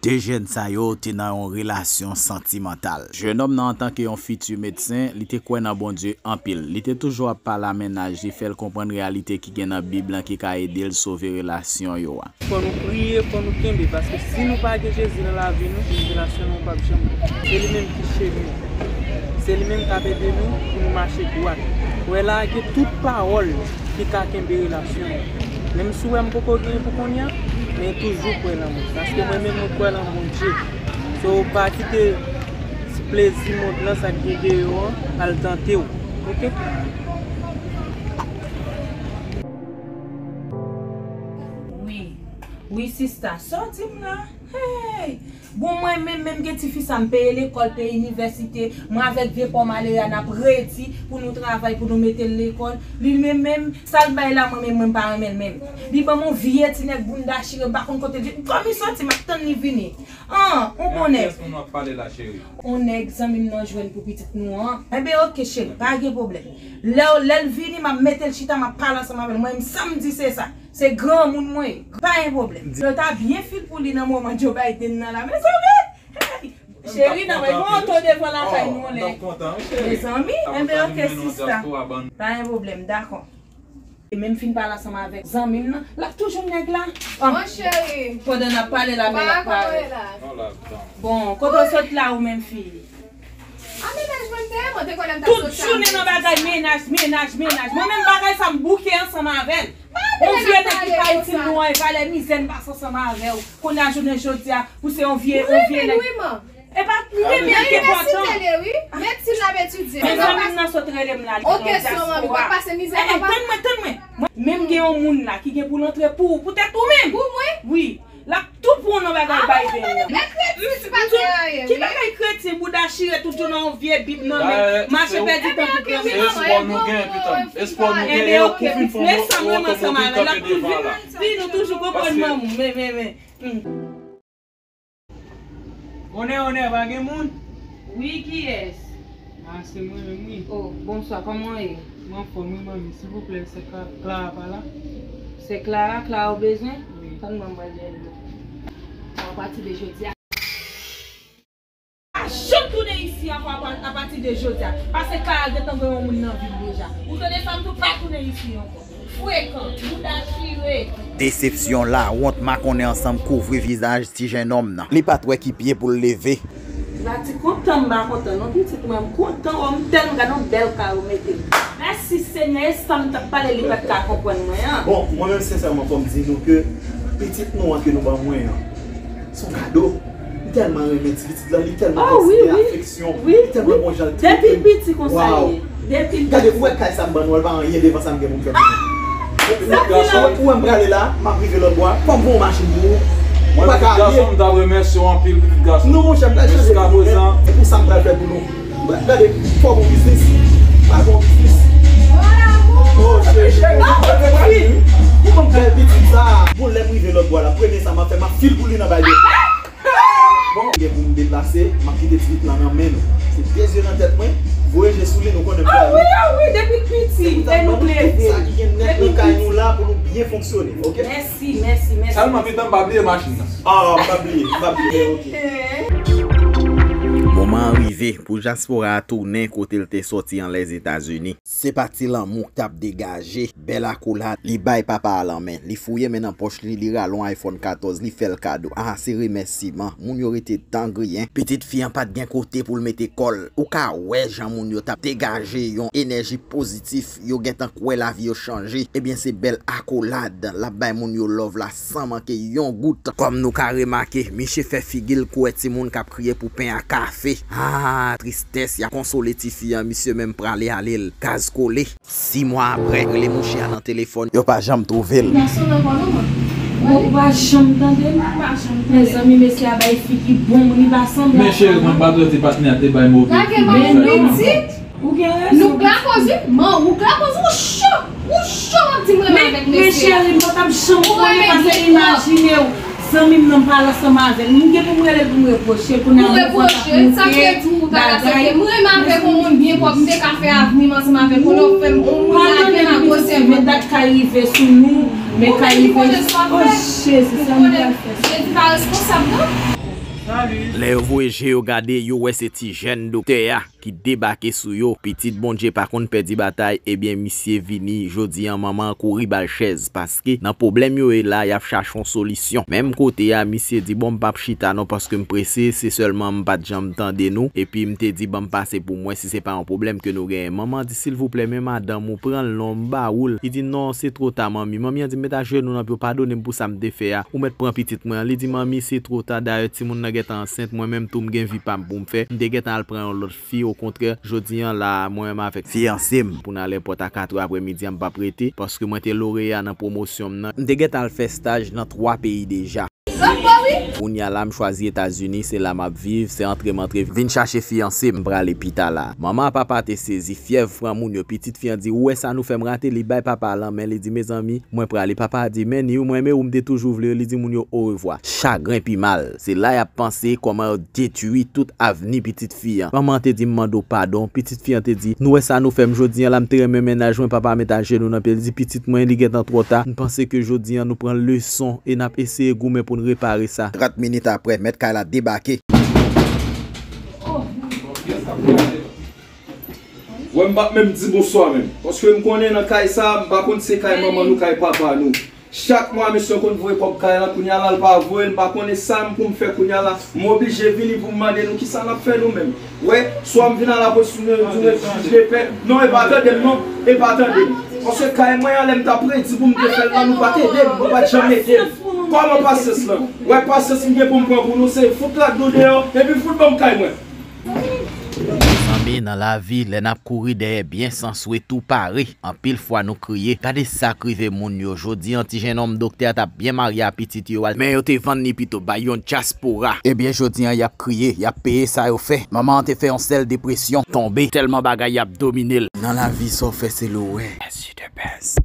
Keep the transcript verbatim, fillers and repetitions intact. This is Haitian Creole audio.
De jèn sa yo te nan yon relasyon santimantal. Jennonm nan, antanke yon fiti medsen, li te kwè nan Bondye anpil. Li te toujou ap pale a mennaj li, fè l konprann reyalite ki gen nan Bib lan ki ka ede l sove relasyon yo a. Fò nou priye, fò nou kenbe, paske si nou pa gen Jezi nan lavi nou, relasyon nou p ap janm bon. Se li menm ki chemen. Se li menm k ap ede nou pou nou mache dwat. Wè la, gen tout pawòl ki ka kenbe relasyon nou. Menm si w wè m poko gen pou kounye a, men toujou kwè nan mwen. Paske mwen menm, mwen kwè nan Bondye. So, pa kite plezi mond lan, sa k gen deyò an, al tante w. Oke? Wi. Wi, sista, sa w di m la? Hey! Bon, mwen menm, menm gen tifi sa, m peye lekòl, peye inivèsite, mwen avèk vye pa w malere a n ap redi pou nou travay, pou nou mete l lekòl. Li menm menm, sa l bay la, mwen menm, mwen pa renmen l menm. Li ban m yon vye ti nèg bounda chire, m pa konn kote l ye. Kòm li soti, m ap tann li vini. An, yon bon nèg. Kiyès moun w ap pale la, cheri? Yon nèg zanmi m nan jwenn pou pitit nou an. Enben, oke, cheri, pa gen pwoblèm. Lè, lè l vini, m ap mete l chita, m ap pale ansanm avè l. Mwen menm, sa m di, se sa. Se granmoun mwen ye. Pa gen pwoblèm. Yo ta byen fil pou li nan moman Joe Biden nan la. Mezanmi! Hey! Cheri, nan mwen, yon oto devan lakay nou, lè. Mezanmi, enben, oke, sista. Pa gen pwoblèm, dakò. E menm fin pale ansanm avèk zanmi m nan, l ap tou jwenn nèg la. An, mon cheri, pandan n ap pale la, men l ap pale. Bon, kote w sot la, ou menm fi? A, mennaj mwen m te ye, mwen te konnen m t ap soti. Tout jounen nan bagay mennaj, mennaj, mennaj. Mwen menm bagay sa m bouke ansanm avè l. On vye nèg ki pa itil nou an, e valè mizè n pase ansanm avè w. Kounye a jounen jodi a, pou se on vye, on vye nèg. Epa, li renmen l ki enpòtan. Nan inivèsite l ye, wi. Medsin l ap etidye. Mezanmi, m nan sot rele m la, li nan dyaspora. Oke, sè mwen, m pral pase mizè, papa. Tann mwen, tann mwen. Mwen menm gen yon moun la ki gen pou l antre pou, pou tèt ou menm. Pou mwen? Wi. L ap tou pran nan bagay Biden nan. Lè kretyen, se pa gen anyen, wi. Ki bagay kretyen, bouda chire tout jounen yon vye Bib nan men, mache pèdi tan pou pran medsin. Espwa nou gen, pitan. Espwa nou gen, e yo kou fin fè yon oto kanpe devan la. Wi, nou toujou konprann manman. Men, men, men. Onè, onè, pa gen moun? Wi, kiyès? A, se mwen menm, wi. Oh, bonswa, kòman w ye? Mwen anfòm, wi, manmi. Silvouplè, sè Cla-, Clara pa la? Sè Clara, Clara ou bezwen? Wi. Tann mwen, mwen al jwenn li. Bon, apati de jodi a. Pa janm tounen isi ankò apa-, apati de jodi a. Paske Clara gentan gen yon moun nan vi l deja. Ou tande sa m di w, pa tounen isi ankò. Frekan, bouda chire. Desepsyon, lawont, makonnen ansanm kouvri vizaj ti jennonm nan. Li pa t wè ki pye pou l leve. Lati kontan, m pa kontan non, pitit mwen, m kontan, oh, m tèlman gade yon bèl kay ou mete m. Mèsi Senyè, e sa m t ap pale, li pa t ka konprann mwen an. Bon, mwen menm, sensèman, fò m di nou ke pitit nou an ke nou ban mwen an, se yon kado. M tèlman renmen ti pitit la, li tèlman konsidere afeksyon, li tèlman bon jan l trete m. Depi l piti konsa l ye. Depi l piti. Gade, ou wè kay sa m ban nou an, l pa anyen devan sa m gen pou m fè pou nou. Ou wè m prale la, m ap rive lòtbò a, fò m voye yon machin pou ou. Ou pa ka ale. Mwen, pitit gason, m ta remèsye w anpil, pitit gason. Non, monchè, m pral chanje pou nou. E pou sa m pral fè pou nou. Gade, fò bon biznis. Pa bon biznis. Oh, cheri. Bèl pitit sa. Bon, lè m rive lòtbò a la, premye sa m ap fè, m ap fil pou li nan bagay. Bon, gen pou m deplase, m ap kite ti pitit la nan men nou. Se de zye nan tèt mwen, voye je sou li, nou konnen m prale. Ah wi, ah wi, depi l piti, e nou k leve. Tout sa ki gen nèt nan kay nou la pou nou byen fonksyone, oke? Mèsi, mèsi, mèsi. Sèlman, pitan, pa bliye machin nan. Ah, m pa bliye, m pa bliye, oke. Moman an rive pou dyaspora a tounen kote l te sòti an Lèzetazini. Se pa ti lanmou k t ap degaje. Bèl akolad. Li bay papa a lanmen. Li fouye men nan pòch li, li rale yon iPhone katòz, li fè l kado. Ah, se remèsiman. Moun yo rete tan griyen. Pitit fi an pa t gen kote pou l mete kò l. Ou ka wè jan moun yo t ap degaje yon enèji pozitif. Yo gentan kwè lavi yo chanje. Ebyen, se bèl akolad. L ap bay moun yo love la san manke yon gout. Kòm nou ka remake, miche fè figi l kwè timoun k ap kriye pou pen ak kafe. Ah, tristès, y ap konsole tifi an, misye menm prale ale l, gaz kole. Sis mwa apre, rele mouche a nan telefòn, yo pa janm twouve l. Gason nan kò nou, mwen. Ou pa janm tande m? Pa janm tande. Mezanmi, mesye a bay figi bon, li pa sanble. Men cheri, mwen pa t wè ti patnè a te bay move figi sa yo ankò. Ou gen rezon. Nou k lakoz, wi. Man, ou k lakoz, ou cho. Ou cho, w ap di m renmen avèk mesye a. Men cheri, m pa t ap janm konnen paske imajine w. Zanmi m nan m pale ansanm avè l. M gen pou m rele l pou m repwoche l. Kounye a nou kontak moute bagay. M renmen avèk yon moun byen pwòp, m te ka fè avni m ansanm avèk ou, non, fè m, yon moun lage m a gwosè vant. Men dat kay rive sou nou, men kay rive. Oh, Jezi, sa m pral fè? Jezi pa responsab, non. Lè yo voye je yo gade, yo wè se ti jèn doktè a ki debake sou yo. Pitit Bondye pa konn pèdi batay, ebyen misye vini jodi an, manman an kouri ba l chèz, paske nan pwoblèm yo ye la, y ap chache yon solisyon. Menm kote a, misye di, bon, m p ap chita non, paske m prese, se sèlman m pa t janm tande nou, epi m te di, ban m pase pou m wè si se pa yon pwoblèm ke nou genyen. Manman an di, silvouplè, men madanm ou, pran l non, m ba ou l. Li di, non, se twò ta, manmi. Manmi an di, met ajenou nan pye w, padone m pou sa m te fè a. Ou mèt pran pitit mwen an. Li di, manmi, se twò ta, dayè timoun nan gentan ansent, mwen menm tou m gen vi pa m pou m fè. M te gentan al pran yon lòt fi, okontrè, jodi an la, mwen menm avèk fiyanse m pou n al èpòt a katrè aprèmidi a, m p ap rete, paske mwen te loreya nan pwomosyon m nan. M te gentan al fè staj nan twa peyi deja. Kounye a la, m chwazi Etazini, se la m ap viv, se antre m antre, vin chache fiyanse m, m prale pita la. Manman a papa te sezi, fyèv pran moun yo, pitit fi an di, ou wè sa nou fè m rate, li bay papa a lanmen, li di, mezanmi, mwen prale. Papa a di, men ni ou, mwen renmen ou, m te toujou vle w, li di moun yo orevwa. Chagren pi mal. Se la y ap panse kòman yo detwi tout avni pitit fi an. Manman an te di, m mande w padon. Pitit fi an te di, nou wè sa nou fè m jodi an la, m te renmen mennaj mwen, papa met ajenou nan pye l, li di, pitit mwen, li gentan twò ta. M panse ke jodi an nou pran leson e n ap eseye goumen pou n repare sa. Trant minit aprè, mèt kay la debake. Wè, m p ap menm di bonswa menm. Paske m konnen nan kay sa, m pa konn se kay manman nou, kay papa nou. Chak mwa, mesye konn voye kòb kay la, kounye a la, l pa voye l, m pa konnen sa m pou m fè kounye a la. M oblije vini pou m mande nou kisa n ap fè nou menm. Wè, swa m vin a lapolis pou nou, nou, nou jij depè. Non, e pa tande m, non, e pa tande m. Paske kay mwen an, lè m t ap redi pou m te fè l la, nou pa t ede m, nou pa t janm ede m. Kòman pasyans lan? Wè, pasyans m gen pou m pran pou nou, se fout lak dou deyò, epi fout ban m kay mwen. Mezanmi, nan lavi, lè n ap kouri dèyè byen san swe tou pare, anpil fwa nou kriye. Gade sa k rive moun yo. Jodi an, ti jennonm doktè a t ap byen marye a pitit yo a, men yo te vann li pito bay yon dyaspora. Ebyen, jodi an, y ap kriye, y ap peye sa yo fè. Manman an te fè yon sèl depresyon, tonbe, tèlman bagay y ap domine l. Nan lavi, sa w fè, se l ou wè. As you the best.